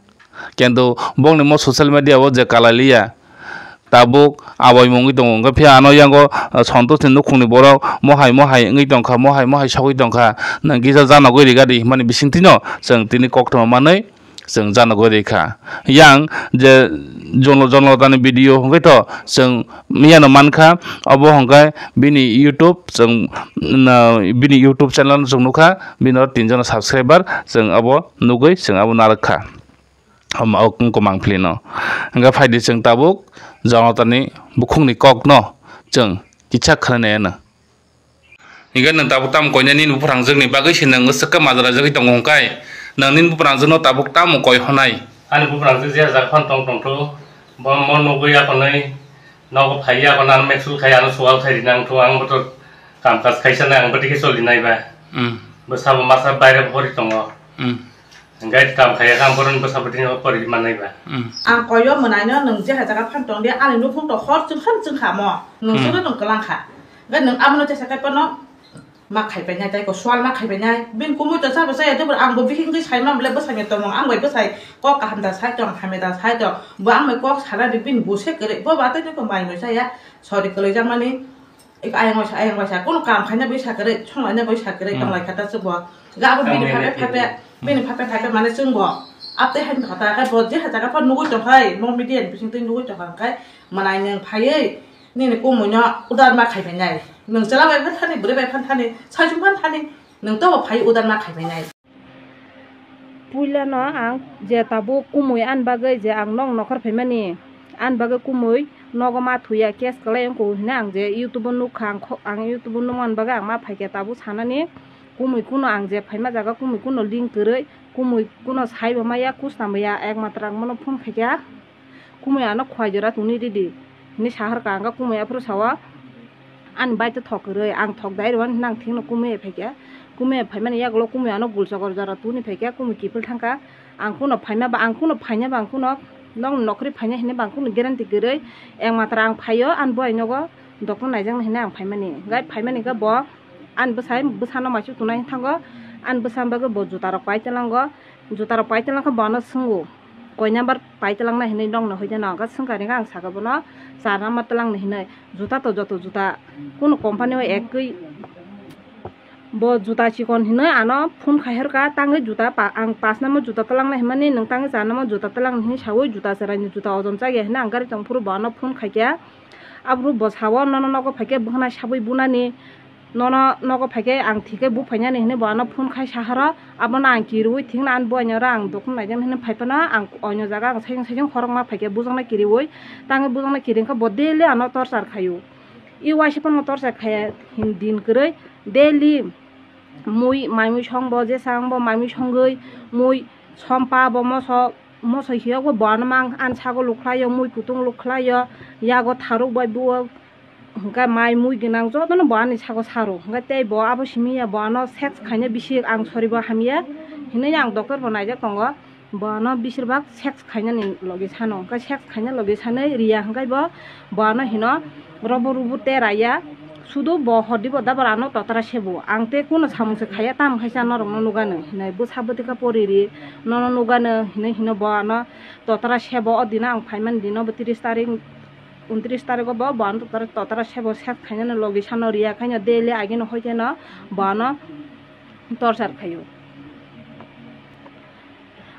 Kintu bongni mo social media o je kalai liya, tabuk abai mungwi tongo. Hwnkhe phiya ano yango, ah, Santosh ni nukhungni borok mohai mohai wngwi tongkha, mohai mohai sogwi tongkha. Nang kisa janogwi riga di himani bisingtwi no chwng tini koktwma manwi chwng janogwi rikha. Yang je Jonlo-, Jonlota ni video hwnkhe to chwng miyano mankha, obo hwnkhe bini YouTube chwng, na, bini YouTube channel no chwng nukha, bini oro tinjon subscriber chwng abo nugwi chwng abo narwkha. Omo, o wngkha mangpili no. Hingke phaidi chwng tabuk Jonlota ni bukhukni kok no chwng kisa khwnanai ano. Hingke nwng tabuk tamo koinai nini buprangjwk ni bagwi se nwng swkhe majra jagwi tongo hwnkhe nwng nini buprangjwk no tabuk tamo koi honai? Ani buprangjwk je hajak phano tong tongtho, bo mo nugwi akonwi nogo phaiya, akono ano meksul khai, ano sual khai rina wngtho, ang boto kam kaj khaisa nai, ang bwtwi khe choli nai ba. Hmm. Bwsabo masa baire bo pori tongo. Hmm. Hingke kam khaiya khe ang boroni bwsa bwtwi no pori mannai ba. Hmm. Ang koyo mwnaino nwng je hai jaga phan tong di, ani nukhung to hor chwng kha chwng kha mo. Nwng Hmm. soro nwng kwlang kha. Hingke nwng abono tesa kai pono ma khai painai, tei ko sual ma khai painai. Bini kumui to sabo chaya tei ang bo bihik wngwi sai ma bwle bwsai ni tongmung, ang bai bwsai kok kaham da sai tong, hamya da sai tong. Bo ang bai kok sana di bini buse kwrwi. Bo ba tei ko mai noi chaya. Sorry kwlwi jak mani. Iko ayang waisa, ayang waisa, kunu kam khaina bai sa kwrwi, songlaina bai sa kwrwi, Hmm. tonglai kha ta chwngbo. Ga abo bini Tonglai phape kha phape, Hmm. bini phape phape mane chwngbo. Abtwi haini kha ta, khe bo je ha jaga pha nugwi tong khai, mo media ni bising twi nugwi tong khai, mwnai nwng phaiwi, nini kumui no udar ma khai bai nai. Nwng chwla bai phan thani, bwrwi bai phan thani, saichung phan thani, nwng tobo phai udar ma khai bai nai. Puila no ang je tabuk kumui ani bagwi je ang nok nokhor phaimani, ani bagwi kumui nogo ma thuya case kwlai wngkha hwnwi ang je YouTube o nukha, ang kho-, ang YouTube o nukmani bagwi ang ma phaikha tabuk sanani kumui kuno ang je phaima jaga kumui kuno link kwrwi, kumui kuno saibo maya, kusnam ya, ekmatro ang bono phone khaikha. Kumui ano khwai jora tuni ridi hinwi saharka, ang khe kumui aphuru sao, ani bai to thok kwrwi, ang thok dai rwani hinwi ang thikno kumui phaikha. Kumui phaimani yagulo kumui ano gulchokor jora tuni phaikha, kumui kiphil thangkha. Ang kuno phaima ba, ang kuno phaina ba, ang kuno nokni nokhorwi phaina hinwi ba, ang kuno guarantee kwrwi, ekmatro ang phaio ani bwai nogo doctor naijakna hinwi ang phaimani. Gai phaimani khe bo ani bwsai, bwsano maisu tunai thango, ani bwsa bagwi bo juta rok pai tlango. Juta rok pai tlang khe bono swngo, koi number pai tlang nai hinwi nokno hoi de no? Hwnkhe swngkha ringkha ang saka bono char number tlang ni hinwi. Juta to joto juta, kunu company o ekwi. Bo juta chikon hinwi ano phone khai horkha, tangwi juta pa-, ang pash number juta tlang nai hinmani, nwng tangwi char number juta tlang ni hinwi saui, juta chwrai ni juta ojon chak ya hinwi ang gari tong phuru bo ano phone khaikha. Aphuru bo sao, nono nogo phaikhe bwkhwnai sabwi bunani. Nono nogo phaikhe ang thikhe buk phainani hinwi bo ano phone khai saharo, abono ang kiriui thikna ani buaino oro ang dokhno naijak hinwi phaiphano ang oino jaga ang saichung saichung khorokma phaikhe bujaknai kiriui, tangwi bujaknai kiri wngkha bo daily ano torchar khaio. I waisa phano torchar khaiya hin din kwrwi daily mui maimui songbo jesa wngbo maimui songwi mui sompa bo moso Mosoi hiyo bo ano mang ani sago lukhlaio, mui kutung lukhlaio, yago tharuk bai buo, hwnkhe mai mui gwnang jotono bo ani sago saro. Hwnkhe tei bo abo simi ya bo ano sex khaina bisi ang soribo hamya hinui ang doctor bo naijak tongo. Bo ano bisir bak sex khainani logi sano. Hwnkhe sex khaina logi sanai riya hwnkhe bo, bo ano hino robo rubo te raya. Sudu bo hor di bo da bo ano totra sebo. Ang te kuno samung se khaya, tamo khaisa norok no nugano hinui bwsa bwtwi kha pori ri nono nugano hinui hino bo ano totra sebo. O dino ang phaimani dino bo tris tarik, untris tarik o bo, bo ano totra, totra sebo sex khainani logi sano riya khaino daily agino hoiteno bo ano torchar khaio.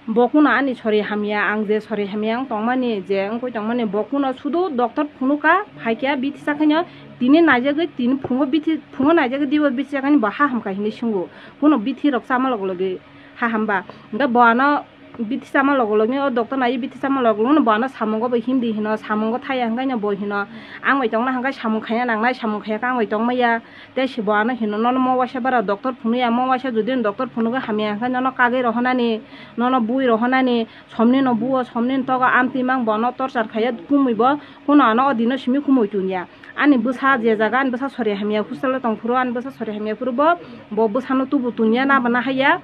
Bo kuno ani sori hamya, ang je sori hamya wng tongmani, je wngkoi tongmani, bo kuno sudu doctor phunukha, phaikya bithi sakhaino tini naijagwi, tini phungo bithi, phungo naijagwi dibo bithi sakhaino bo ha hamkha hinui swngo. Kuno bithi rok chama log logi ha hamba. Hwnkhe bo ano bithi chama log logni o doctor nai bithi chama log logno bo ano samungo bo himdi hino, samungo thaya hwnkhaino bo hino, ang bai tongna hwnkhe samung khaina nangnai, samung khaya khe ang bai tongmaya. Tei se bo ano hino, nono mo waisa bara doctor phunukya, mo waisa jodi doctor phunukgwi hamya hwnkhe nono kagwi rohonani, nono bui rohonani, somni no buo, somni no togo, amtwi mang bono torchar khaiya kumui bo, kuno ano o dino simi kumui tunya. Ani bwsa je jaga ani bwsa sori hamya hostel o tong phuru, ani bwsa sori hamya phuru bo, bo bwsano tubu tunya na bana haiya.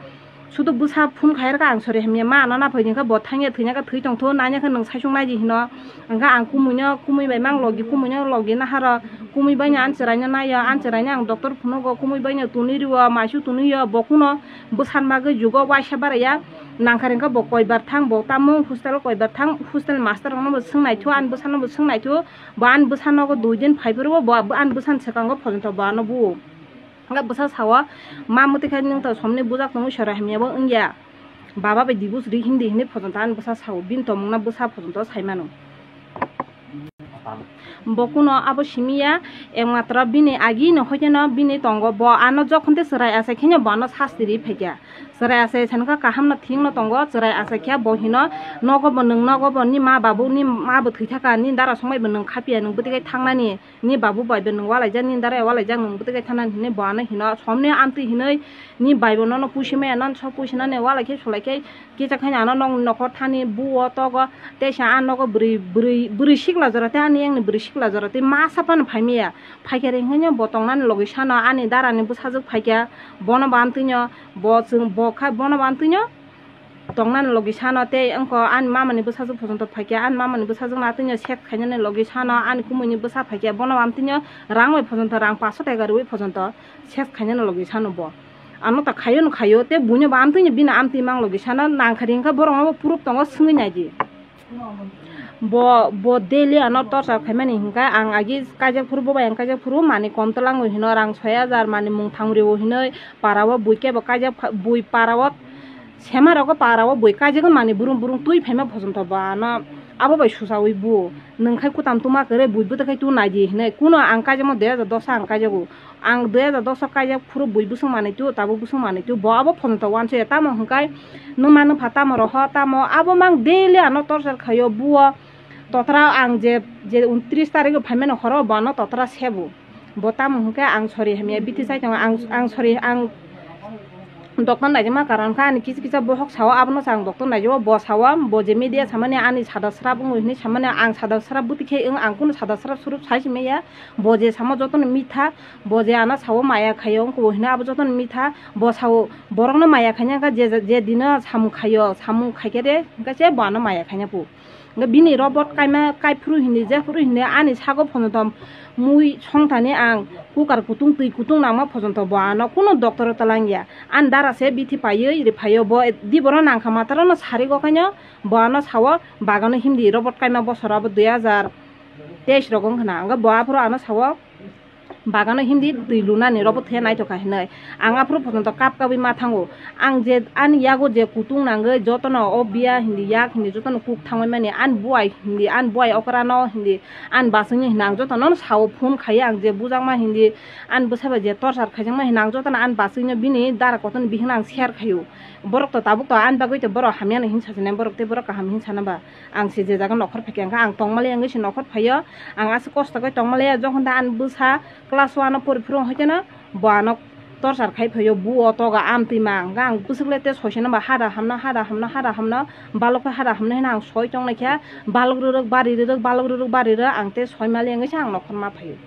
Sudu bwsa phone khai rwkha ang sori hamya ma ano naphai hwnkhe bo thangya thwina khe thwi tongtho, nanya khe nwng saisung naidi hino. Hwnkhe ang kumuino, kumui bai mang logi, kumuino logi naharo, kumui baino ani chwraino naio, ani chwraino ang doctor phunugo, kumui baino tunui rio, maisu tunui yo, bo kuno bwsan bagwi jugo waisa baraya. Nangkha hwnkhe bo koibar thang, bo tamo hostel o koibar thang, hostel master rokno bo swng naitho, ani bwsano bo swng naitho, bo ani bwsa nogo dui din phai phuru bo, bo ani bwsani swkango phojongtho bo ano buo. Hwnkhe bwsa sao, ma mwtwi khai nwng to somni bujak tongwi sora hamya bo wngya. Baba bai divorce ri hindi hinwi phojongtho ani bwsa sao, bini tongmungno bwsa phojongtho sai mano. Bo kuno abo simi ya, ekmatro bini agi no hoiteno bini tongo. Bo ano jokhon te chwrai achai khe no bo ano sasti ri phaikha. Chwrai achai sankha kaham no thik no tongo, chwrai achai khe bo hino nogo bo nwng, nogo bo ni ma babu ni ma bo thwi thaka, ni dara songbai bo nwng khapiya, nwng bwtwi khai thangnani. Ni babu bai bo nwng walaijak, ni dara walaijak, nwng bwtwi khai thanani hinwi bo ano hino, somni amtwi hinwi ni bai bo nono puisi maya, nono sok puisi nani walai khe sulai khe kisa khai ano nong nokhor thani buo togo, teisa a nogo bwrwi, bwrwi, bwrwi sikla jora tei ani yang ni bwrwi sikla jora tei masa phano phai maya, phai khe ring haino bo tongnani logi sano ani dara ni bwsajwk phai kha, bono bo amtwi no bo chwng bo khai bono bo amtwi no. Tongnani logi sano tei wngkha ani mama ni bwsajwk phojongtho phaikha, ani mama ni bwsajwk no atwino sek khainani logi sano ani kumui ni bwsa phaikha, bono amtwino rang bai phojongtho, rang paso taka rwui phojongtho sek khainani logi sano bo. Ano ta khayo no khayo, tei buino bo amtwino bini amtwi mang logi sano nangkha ri wngkha, borok no bo proof tongo, swngwi naidi. Bo, bo daily ano torchar khaimani hinkha, ang agi kaijak phuru, bo bai ang kaijak phuru, mani kom twlango hino, rang soi hajar, mani mung thang rio hinoi, para o bui kebo kaijak pha-, bui para o sema rogo para o bui kaijak mani burung burung twi phaima phojongtho bo ano abo bai susaui buo. Nwng khai kutam tuma kwrwi bui bwtwi khai tu naidi hinoi, kuno ang kaijakma dui hajar dos ang kaijago. Ang dui hajar dos o kaijak phuru bui bwswng manwi tu, tabuk bwswng manwi tu, bo abo phone to uansukya. Tamo hwnkhai nwma nwpha tamo roho, tamo abo mang daily ano torchar khaio buo. Totra ang je, je untris tarikh o phaimani horo bo ano totra sebo. Bo tamo hwnkhai ang sori hamya bithi chai tongo, ang, ang sori, ang doctor naijama karon kha ani kisa kisa bohok sao, abono se ang doctor naijao, bo sao, bo je media samani ani sada srap wngwi hinwi samani, ang sada srap bwtwi khe wng, ang kunu sada srap surup sai si maya. Bo je samo jotono mitha, bo je ano sao maya khaio wngkha bo hino abo jotono mitha. Bo sao borokno maya khaina wngkha je, je dino samung khaio, samung khaikhe de wngkha se bo ano maya khaina phu. Wngkha bini robot kaima kaiphuru hindi jephuru hindi ani sago phonodom mui songthani ang kukar kutung twi kutung nangma phojongtho bo ano kunu doctor twlangya. Ani dara se bithi paiwi riphaio bo diboro nangkha mataro no sarigo khaino bo ano sao bagano hindi robot kaima bosoro abo dui hajar teis rogo wngkha na. Wngkha bo aphuru ano sao. Bagano hindi twi lunani robo the naithokha hinwi. Ang aphuru phonokto kap kabwi ma thango. Ang je ani yago je kutung nangwi jotono o biya hindi yak hindi jotono kuk thangwi mani ani buai hindi ani buai okrano hindi ani bachwini hindi ang jotono sao phone khaiwi ang je bujakma hindi ani bwsai bai je torchar khaijakma hindi ang jotono ani bachwino bini dara kotorni bihikno ang share khaio. Borok to tabuk to ani bagwi to borok hamyano hinwi sajani borok tei borok kaham hinwi sana ba. Ang se je jaga nokhor phaikha, hwnkhe ang tongmaliya wngwi se nokhor phaio. Ang aswk kosto khe tongmaliya, jokhon da ani bwsa class one o pori phuru, hwnkhe no bo ano torchar khai phaio, bu o toga amtwi ma, hwnkhe ang bwswk le tei soi se nang ba hada hamna, hada hamna, hada hamna, balok khe hada hamna hino ang soi tong lai kha, balok rwrwk bari rwrwk, balok rwrwk bari rwrwk, ang tei soi mali wngwi se ang nokhor ma phaio.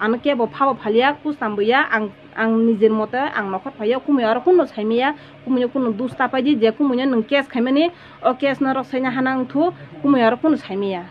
Ano kebo phabo phaliya, kustam bo ya, ang, ang nijer mote ang nokhor phaio, kumui aro kuno sai maya, kumui no kuno dus ta pai di, je kumui no nwng case khaimani, o case no rok saina hana wngthu, kumui aro kuno sai maya.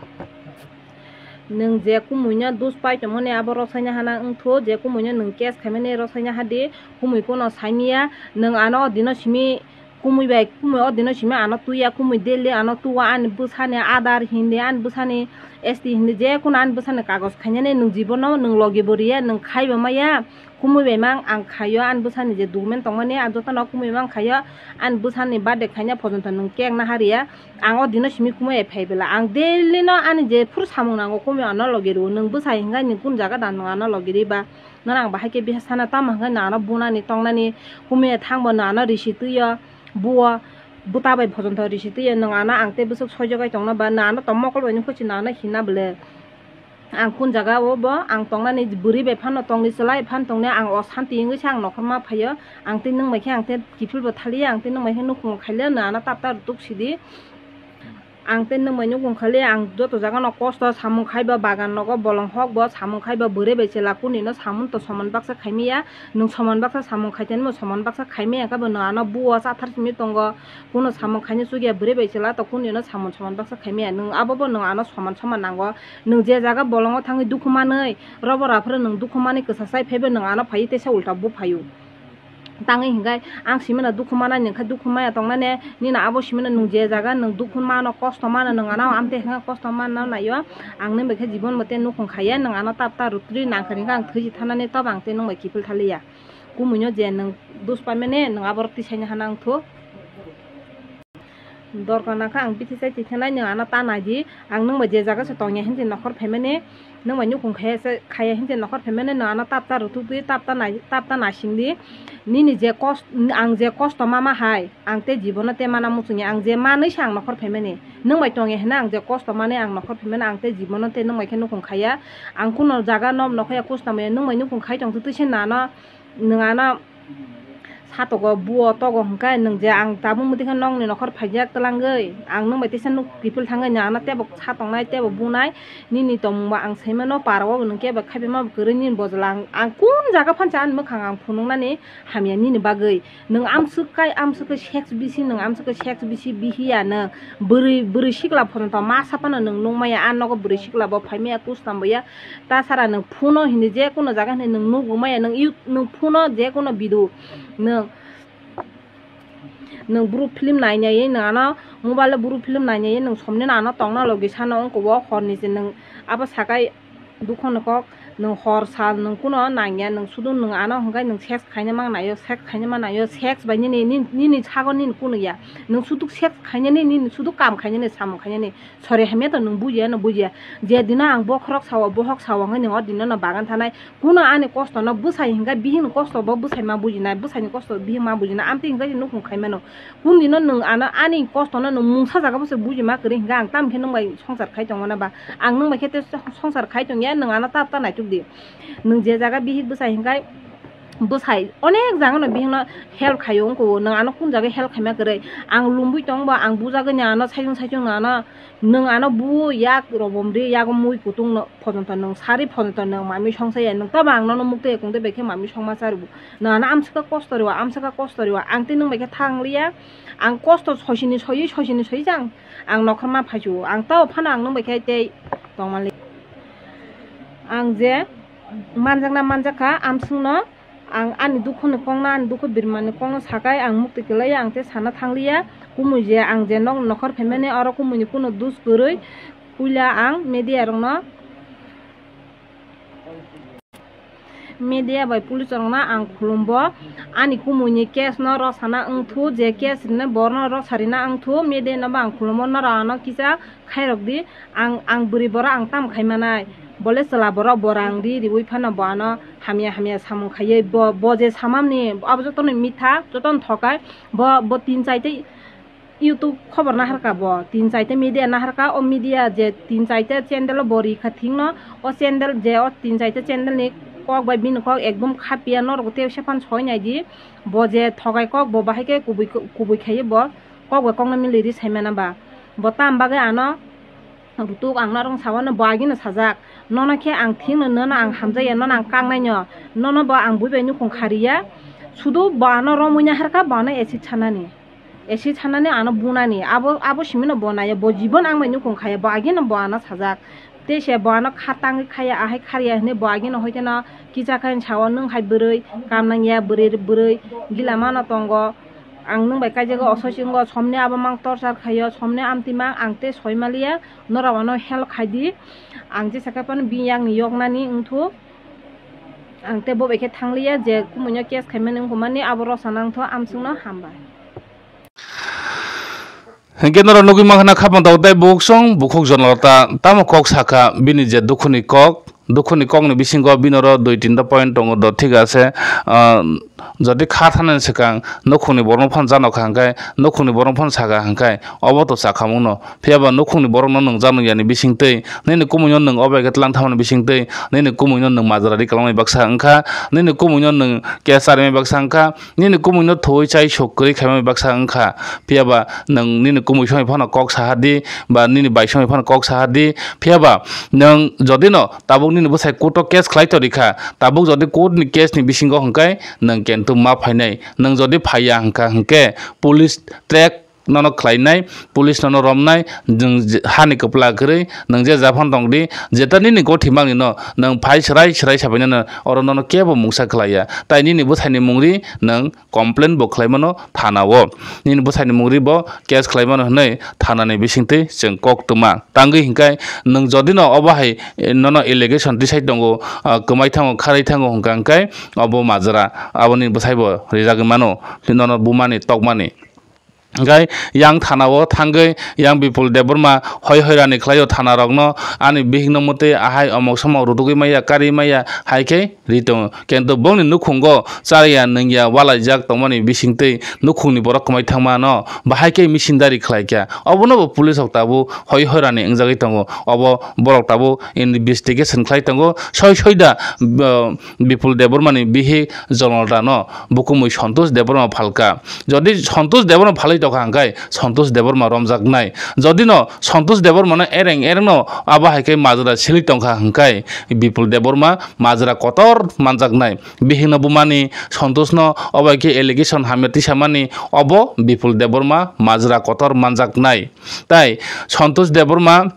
Nwng je kumui no dus pai tongmani abo rok saina hana wngthu, je kumui no nwng case khaimani rok saina ha di, kumui kuno sai maya, nwng ano o dino simi kumui bai, kumui o dino simi ano tuya, kumui daily ano tuwa, ani bwsani adar hindi, ani bwsani S T hindi, je kuno ani bwsani kagoj khainani nwng jibono nwng logi bo riya, nwng khaiba maya, kumui bai mang ang khaio, ani bwsani je document tongmani ang jotono kumui mang khaio, ani bwsani birthday khaina pojonto nwng cake naha riya, ang o dino simi kumui bai phai bela, ang daily no ani je phuru samung nango kumui ano logi rwo, nwng bwsai hingai nwng kun jaga da nwng ano logi riba, nono ang bahai khe biha sana tamo hingai nwng ano bunani tongnani, kumui thangbo nwng ano risi twiyo. Buo bwta bai photon thok risi twiya, nwng ano ang tei bwswk soijogai tongna ba, nwng ano tong mokol bai nukho si nwng ano hina bwle. Ang kun jaga o bo ang tongnani bwrwi bai phano tongni, chwla bai phano tongni, ang o santi wngwi se ang nokhorma phaio. Ang tei nwng bai khe ang tei kiphilbo thaliya, ang tei nwng bai khe nukhungo khailiya, nwng ano tab tab tuk sidi. Ang tei nwng bai nukhung khailiya, ang joto jaga no kosto samung khai ba, bagan nogo bolong hok bo samung khai ba, bwrwi bai chwla kuni no samung to soman baksa khaimiya. Nwng soman baksa samung khaitani bo soman baksa khaimaya khe bo nwng ano buo chathar simi tongo. Kuno samung khaina chukya bwrwi bai chwla to kuni no samung soman baksa khaimaya. Nwng abo bo nwng ano soman soman nango. Nwng je jaga bolongo thangwi dukhu manwi, robo raphre nwng dukhu manwi kwsa chai phaibo nwng ano phaiwi teisa ulta bu phaio. Tangwi hinkhai ang simino dukhu manai nwng khe dukhu maya tongnani, nini abo simino nwng je jaga nwng dukhu mano, kosto mano, nwng ano amtwi hwnka kosto manna naio. Ang nwng bai khe jibon bo tei nukhung khaiya, nwng ano tab ta rutri nangkhe hinkhai ang thwi thanani tob ang tei nwng bai kiphil thaliya. Kumuino je nwng dus paimani nwng aborok tisaini hana wngthu. Dorkar nangkha ang bithi chai tikhanai nwng ano ta naidi. Ang nwng bai je jaga se tongya hinti nokhor phaimani, nwng bai nukhung khaya se, khaya hinti nokhor phaimani nwng ano tab ta ruthukdi, tab ta nai, tab ta naisingdi. Nini je kos-, ang je kosto mama hai, ang tei jibono tei mana muchungya, ang je manwi se ang nokhor phaimani. Nwng bai tongya hinwi ang je kosto manwi ang nokhor phaimani, ang tei jibono tei nwng bai khe nukhung khaya. Ang kuno jaga nob nokhaya kusta maya, nwng bai nukhung khai tongthu twi se nano. Nwng ano satogo buo togo hwnkhe nwng je ang tabuk muti khe nokni nokhor phaijak twlangwi ang nwng bai teisa nuk kiphil thangwi nwng ano tebo sa tongnai tebo bunai nini tongmungbo ang saimano parao bo nwng kebo khaibaima bo kwrwi nini bojol ang, ang kun jaga phansa ani mwkhang ang phunuknani hamya nini bagwi nwng amswk kai amswk kai sex bisi nwng amswk kai sex bisi bihiya nwng bwrwi bwrwi sikla phono to masa phano nwng nukmaya a nogo bwrwi sikla bo phaimaya kustam boya. Tasara nwng phuno hinwi je kuno jaga hinwi nwng nugo maya, nwng you-, nwng phuno je kuno bidu nwng, nwng bru film nainaiwi nwng ano mobile o bru film nainaiwi nwng somni no ano tongna logi sano wngkha o horni se nwng abo sakai dukho ni kok nwng hor sal nwng kuno nangya nwng sudu nwng ano hwnkhe nwng sex khaina mang naio, sex khaina mang naio, sex bai nini, nini, nini sago nini kuno ya nwng sudu sex khainani nini sudu kam khainani samung khainani. Sori hamya to nwng bujiya no bujiya. Je dino ang bokhorok sao, bohok sao, hwnwi nwng o dino no bagan thanai. Kuno ani kosto no bwsai hwnkhe bihik ni kosto bo bwsai ma bujinai, bwsai ni kosto bihik ma bujinai. Amtwi hwnkhe se nukhung khai mano. Kun dino nwng ano ani kosto no nwng mungsa jaga bo se buji ma kwrwi hwnkhe ang tamo khe nwng bai songsar khai tongmana ba? Ang nwng bai khe tei songsar khai tongya, nwng ano tab ta naituk di. Nwng je jaga bihik bwsai hwnkhe bwsai onek jaga no bihik no help khaio wngkha o, nwng ano kun jaga help khaima kwrwi? Ang lumbui tong ba, ang bujagwi nwng ano saichung saichung nwng ano Nwng ano bu yak robom ri, yago mui kutung no photonto nwng sari photonto nwng mami songsa ya, nwng tamo ang nono mukte ekung de bekhe mami songma chari bu. Nwng ano amswkha kosto riwa, amswkha kosto riwa, ang tei nwng bekhe thang liya, ang kosto sosini soyi, sosini soyi jang, ang nokhorma phaisu, ang tao phano ang nwng bekhe tei tongmali. Ang je manjakna manjakha amswkno, Ang ani dukhu ni kok no, ani dukhu birma ni kok no sakai ang mukti kwlai, ang tei sana thang liya. Kumui je ang je nok nokhor phaimani, oro kumui ni kuno dus kwrwi. Puila ang media rok no, media bai police rok no ang khulumbo. Ani kumui ni case no rw sana wngthu, je case rwna borok no rw sarina wngthu, media no bo ang khulumbo, norok ano kisa khairok di, ang, ang bwrwi borok ang tamo khai manai? Bo le chwla borok bo rang ri riwi phano bo ano hamya hamya samung khaiwi, bo, bo je samani abo jotono mitha, jotono thokai, bo, bo tin chai tei YouTube khobor naharka bo, tin chai tei media naharka, o media je tin chai tei channel o bo rikha thikno, o channel je o tin chai tei channel ni Kok bai bini kok ekdom khapiya, norok tei sephan soi nai di. Bo je thogai kok, bo bahai khe kubui, kubui khaiye bo kok bai kokno mili ri sai mano ba. Bo tam bagwi ano rutuk ang norok sawano bo agino sajak. Nono khe ang thikno, nono ang hamjaya, nono ang kaknaino, nono bo ang bui bai nukhung khariya. Sudu bo ano romwi naharkha, bo ano acid sanani. Acid sanani ano bunani, abo, abo simino bo naiya, bo jibon ang bai nukhung khaya, bo agino bo ano sajak. Tei se bo ano kha tangwi khaya, ahai khariya hinwi bo agino hoiteno kicha khe sao, nwng hai bwrwi, kam nangya bwrwi, bwrwi, gila mano tongo. Ang nwng bai kaijago, osoisingo, somni abo mang torchar khaio, somni amtwi mang, ang tei soi maliya, norok ano help khai di. Ang jesa khe phano bini yakni yoknani wngthu. Ang tei bo bai khe thangliya, je kumuino case khaimani wngkha mani, abo rwsa nangtho, amsongno hambai. Hinkhe norok nugwi mankha na, khapang tabuk tei buksong bukhuk Jonalata tamo kok sakha, bini je dukhuni kok, dukhuni kokni bisingo binoro dui tinta point tongo do, thik ase, ah, jodi kha thanani swkang nukhungni borokno phano janokha hinkhe, nukhungni borokno phano sakha hinkhe, obo to chakhamungno. Phiya ba nukhungni borokno nwng janok yani bisingtwi, nini kumuino nwng obo hai khe tlang thamani bisingtwi, nini kumuino nwng majra ri kwlangmani baksa wngkha, nini kumuino nwng case charimani baksa wngkha, nini kumuino thwi chai sok kwrwi khaimani baksa wngkha. Phiya ba nwng nini kumui songwi phano kok saha di, ba nini bai songwi phano kok saha di. Phiya ba nwng jodi no tabuk nini bwsai court o case khlai torikha, tabuk jodi court ni case ni bisingo hwnkhe nwng kentu ma phainai. Nwng jodi phaiya hwnkha hwnkhe police track nono khlainai, police nono romnai, nwng je, hani kwpla kwrwi, nwng je japhano tongdi, jeta nini gothimaknino nwng phai swrai swrai sabainano oro nono kebo mungsa khlaiya, tai nini bwsaini mungri nwng complain bo khlaimano thanao, nini bwsaini mungri bo case khlaimano hwnwi thanani bisingtwi chwng kok twma. Tangwi hinkhe nwng jodino obo hai, eh, nono allegation tisai tongo, ah, kwmai thango, kharwi thango hwnkha hwnkhe obo majra, aboni bwsaibo rijagwi mano, nono bumani tokmani. Hingkhai yang thanao thangwi yang Bipul Debbarma hoi hoirani khlaio thanarokno, ani bihikno mwtwi ahai omok somok rutugwi maya, karwi maya hai khe ri tongo. Kintu bongni nukhungo charya nungya walaijak tongmani bisingtwi nukhungni borok kwmai thangmano bahai khe misindari khlaikha. Obono bo police rok tabuk hoi hoirani wngjagwi tongo. Obo borok tabuk investigation khlai tongo. Soi soida, uh, Bipul Debbarmani bihik Jonalata no bukumui Santosh Debbarma phalka. Jodi Santosh Debbarma phalwi tongkha hwnkhe Santosh Debbarma romjaknai. Jodi no Santosh Debbarma no ereng ereng no abo hai khe majra silwi tongkha hwnkhe Bipul Debbarma majra kotor manjaknai. Bihikno bumani Santosh no obo hai khe allegation hamya tisamani obo Bipul Debbarma majra kotor manjaknai. Tai Santosh Debbarma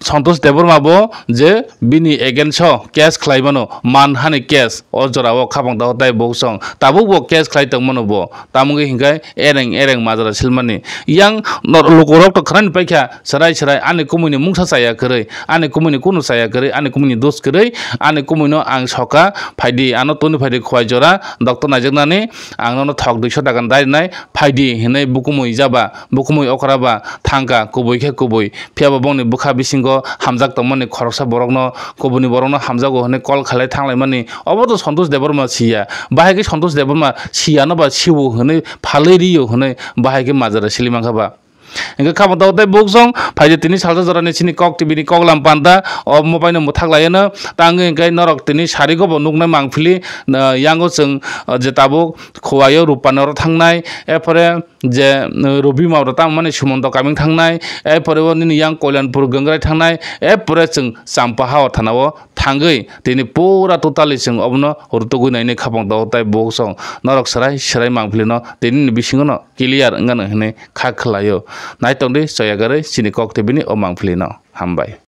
Santosh Debbarma bo je bini against o case khlai mano, manhani case, o jora o khapang daho tai buksong tabuk bo case khlai tong mano bo, tamo wngwi hinkhe ereng ereng majra silmani. Yang nor-, lukurok to khwnani paikha, chwrai chwrai ani kumuini mungsa chaya kwrwi, ani kumuini kunu chaya kwrwi, ani kumuini dos kwrwi, ani kumuino ang soka, phaidi ano toni phaidi Khowai jora doctor naijaknani, ang nono thok duiso taka darinai, phaidi hinwi bukumui jaba, bukumui okra ba thangkha, kubui khe kubui. Phiya bo bongni bwkha bisingo hamjak tongmani khoroksa borokno, kubuni borokno hamjago hwnwi call khalai thanglaimani, obo to Santosh Debbarma siya. Bahai khe Santosh Debbarma siyano ba siwo hwnwi phalwi rio hwnwi bahai khe majra sili mankha ba. Hingkhe khapang tabuk tei buksong phaidi tini salsa jorani chini Kok T V ni koklam panta, omo baino mwthak laiano. Tangwi hingkhe norok tini sarigo bo nuknai mangphili, na, yango chwng, ah, je tabuk Khowai o Rupa Nagar o thangnai, erpore je, uh, Robima rok tamo mani Sumonto kaming thangnai, erpore o nini yang Kalyanpur Gangrai thangnai, erpore chwng Champaha o thana o thangwi tini pura totally chwng obono rutugwi naini khapang tongo tai buksong norok swrai swrai mangpili no tini ni bisingo no clear wngano hinwi kha khwlaio. Naitongdi choyagarwi chini Kok T V ni o mangpili no. Hambai.